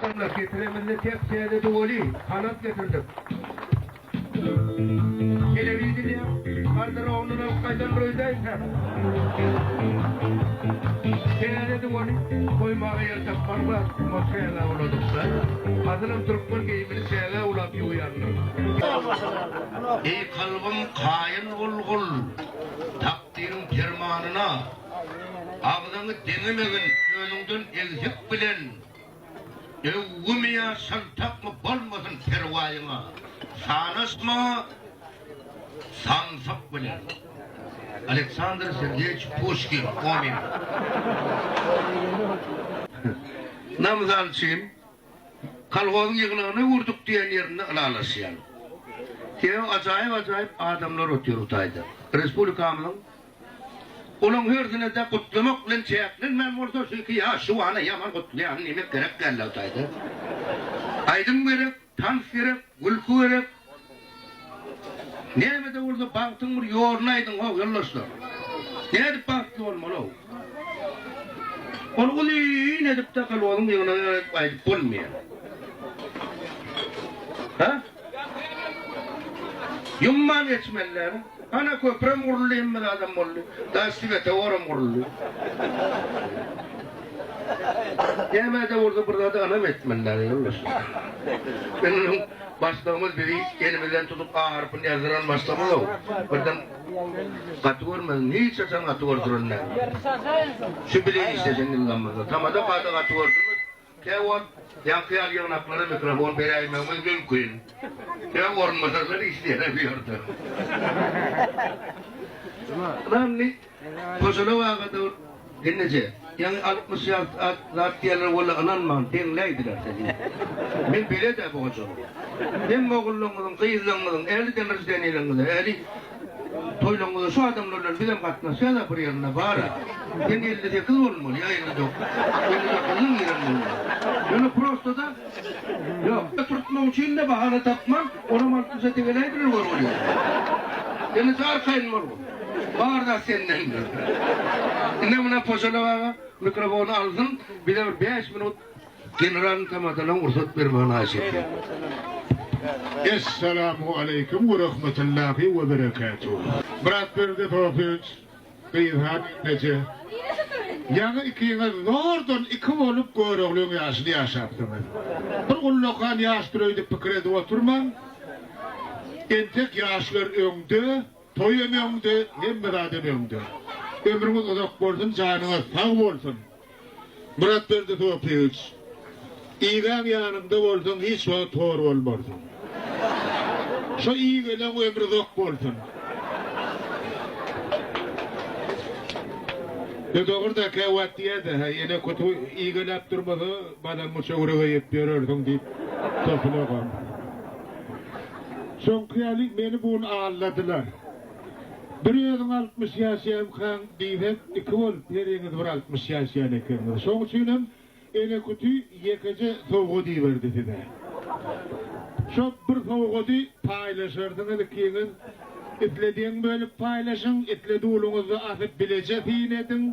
Adamlar getiremizde tek täze duwaly, halat getirdik. Telewideniýe garderobyndan alyp gaýdan bir öýdäýse. Täze duwaly goýmaga ýer tapman bar, muňa çägä uladykda. Asylam türkmen geýimini çägä ulap ýuwýarlar. Eý kalbym kaýyl bolgul, takdyryň permanyna. Agzyňy deňemegin özüňden egsik bilen. Öwgümi ýa şyltakmy bolmasyn perwaýyňa, Sanaşma samsyk bilen. Aleksandr Sergeýewiç Puşkin, Omim. Na mysal üçin, kolhozyň ýygnagyna öwürdik diýen ýerinde ylalaşýan. Sebäbi ajaýyp-ajaýyp adamlar otyr bu taýda. Respublikamyzyň Olaň hersine-de gutlamak bilen çäklenmän bolsa şu iki ýaş şuwana ýaman gutlaýan diýmek gerek däldi taýda. Aýdym gerek, tans gerek, gülki gerek. Näme-de bolsa bagtyň bir ýoluny aýdyň how ýoldaşlar. Nädip bagtly bolmaly-ow? Ony uzyn edip-de kolhozyň ýygnagy edip aýdyp bolmaýar. Hä? Ýumman geçmeli däl. Ana köprem guruldy hemme zadam boldy. Daş swetoforam guruldy. Näme-de bolsa bir zada ynam etmeli däl ýoldaşlar. Indi başlygymyz bizi elimizden tutup A harpyny ýazdyran başlygymyz-ow. Birden gaty görmesin, hiç haçan gaty gördüren däl. Şu bile işleşen ýyllarymyzda. Tamada kada gaty gördürmez. Käwagt ýaňky ýaly ýygnaklara mikrofon beräýmegimiz mümkin. Sebäbi orunbasarlar işleýär bu ýerde. Ynamly Hojalyk aga-da bir gelneje, ýaňy 60 ýaş zat diýýärler walla ynanman deňläýdiler seni. Men belet-ä bu hojalyga. Hemme ogullaryňyzyň, gyzlaryňyzyň, ähli den rždeniýeleriňize, ähli Toýlaryňyza şu adamlar bilen bizem gatnaşýas-a bir ýerinde bar-a. Sen 58 bolmaly ýa 59. 59-dan giren bolmaly. Ýöne prosta-da ýok. Oturtmak üçin-de bahana tapman, onam altmyşa tegeläýdiler gör bolýar. Sen hiç arkaýyn bolgun. Bar zat sendendir. Indi muna Poşalak aga mikrofony alsyn, bize bir bäş minut General Tamadalaň rugsat bermegini haýyş edýän. Essalamu aleýkum we rahmetullahi we berekatuh. Myratberdi Sopyç, Gyzhan eje. Ýaňy ikiňiz zordan iki bolup Göroglyň ýaşyny ýaşapsyňyz. Bir ullakan ýaşdyr öýdüp pikir edip oturmaň. Entek ýaşlar öňde, toý hem öňde, hemme zat hem öňde. Ömrüňiz uzak bolsun, janyňyz sag bolsun. Myratberdi Sopyýewiç, Igäň ýanyňda bolsaň hiç wagt hor bolmarsyň. Şo igeleň ömri uzak bolsun. Ýa dogry-da käwagt diýýär-de, hä, ene kutu igeläp durmasa, balaňy çöwrege iýip ýörersiň diýip topulagam. Şoňky ýaly meni bu gün aldadylar. Bir özüň 60 ýaşaýamkaň diýsek, iki bolup heriňiz bir 60 ýaşaýan ekeniňiz. Şoň üçinem Enekuty ýekeje sowgat iberdi size. Şo bir sowgady paýlaşarsyňyz ikiňiz. Isle deň bölüp paýlaşyň, isle dulyňyzda asyp bileje syn ediň.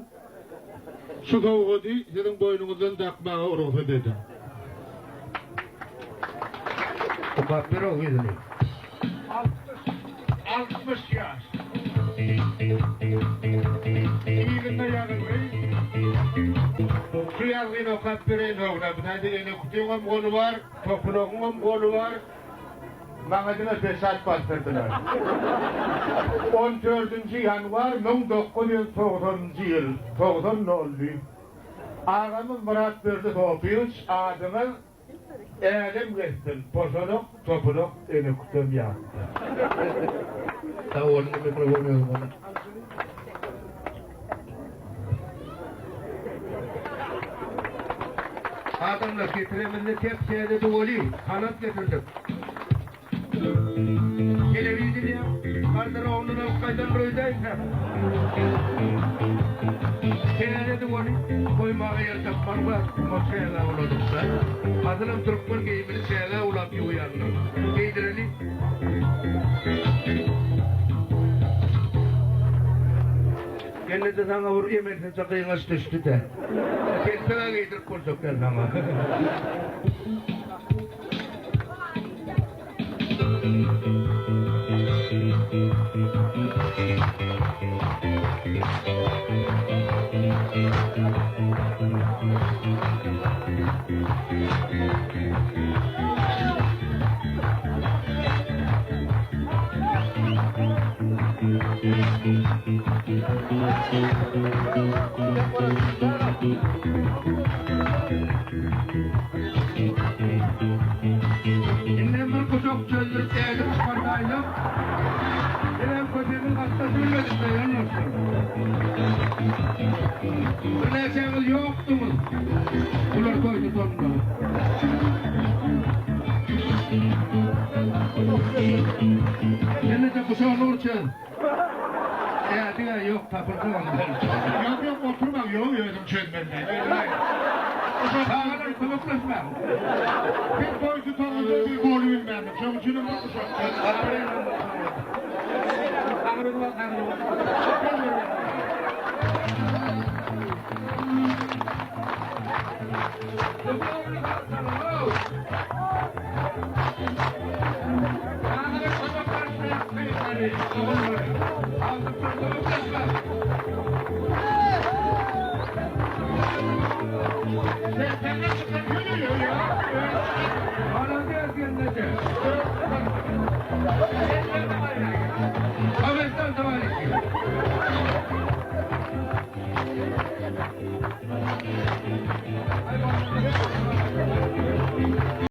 Şu sowgady siziň boýnuňyzdan dakmaga rugsat ediň. Okap ber-ow ýüzüni. 60 ýaş. Yzynda ýazylgy. Şu ýazgyny okap bereýin howla. Bu taýda Enekutyňam goly bar, Topulagyňam goly bar. Maňa diňe peçat basdyrdylar. On dördünji ýanwar 1990-njy ýyl, 90 nolly. Agamyz Myratberdi Sopyýewiç adyňyz Älem gezsin, poşalak, topulak, ene kütem ýatda. Sag bol indi mikrofony özüň al. Adamlar getiremizde tek täze duwaly, halat getirdik. Telewideniýe garderobyndan alyp gaýdan bir öýdäýse. Täze duwany goýmaga ýer tapman bar, muňa çägä uladykda. Asylam türkmen geýimini çägä ulap ýuwýarlar. Geýdireli. Gelneje saňa bir emelsizje gyňaç düşdi-de. Telpeg-ä geýdirip boljak däl saňa. Indem bir gujak çözdürip ädip çykarsaýdym, Menem köpegiň gatda sürmedik daýan bolsun. Birnäçäňiz ýokduňyz. Bular toý tutanda. Ýene-de guşagyny urçan. Ädi-ä ýok tapylsa onda. Ýok ýok oturmaň ýok özüm çözmeli. Çagalar kömekleşmäň. Biz toý tutanymyzda biz bolubilmändik. Şonuň üçinem bir guşak çöz.